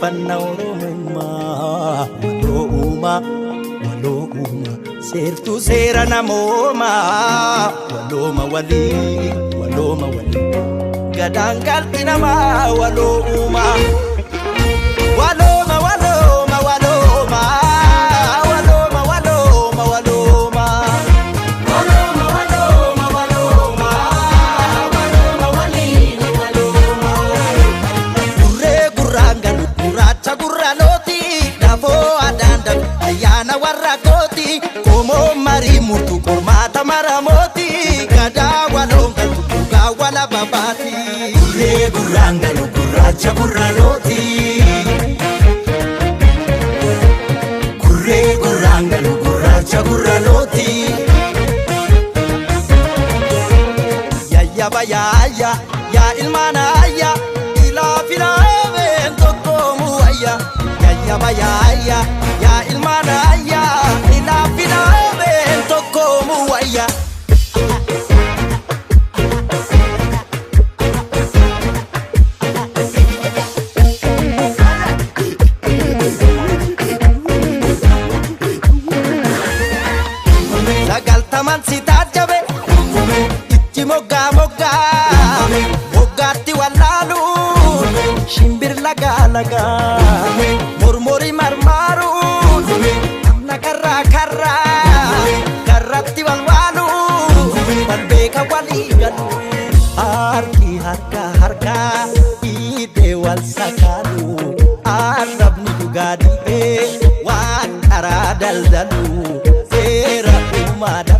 Jabeeffanna Oromummaa waloo uumaa waloo uumaa seertuu seera namoomaa walooma walii walooma walii gadaan galti namaa waloo uumaa walooma walooma walooma walooma walooma walooma walooma walooma walooma walooma walii walooma. Gurree gurraan galu gurraacha gurraalooti dafoo adaan dalu ayyaana warra kooti qomoo marii murtu qormaata maramooti gadaa waloon galtu dhugaa wala babaati. Gurree gurraan galu gurraacha gurraalooti. Gurree gurraan galu gurraacha gurraalooti. Yayyaba yaayya yaa ilmaan ayya ilaa filaameen tokkoomu ayya. Yayyaba yaayya yaa ilmaan ayya ilaa filaameen tokkoomu ayya. Sagaltaman si taajjabe itti moggaa moggaa moggaatti wallaalu shimbir lagaa lagaa mormori marmaaru namna karraa karraa karratti walwaalu wal beeka walii galu harki harka harkaa dhiibee wal sakaalu arrabni dhugaa dhiibee waan karaa daldalu seera uumaa.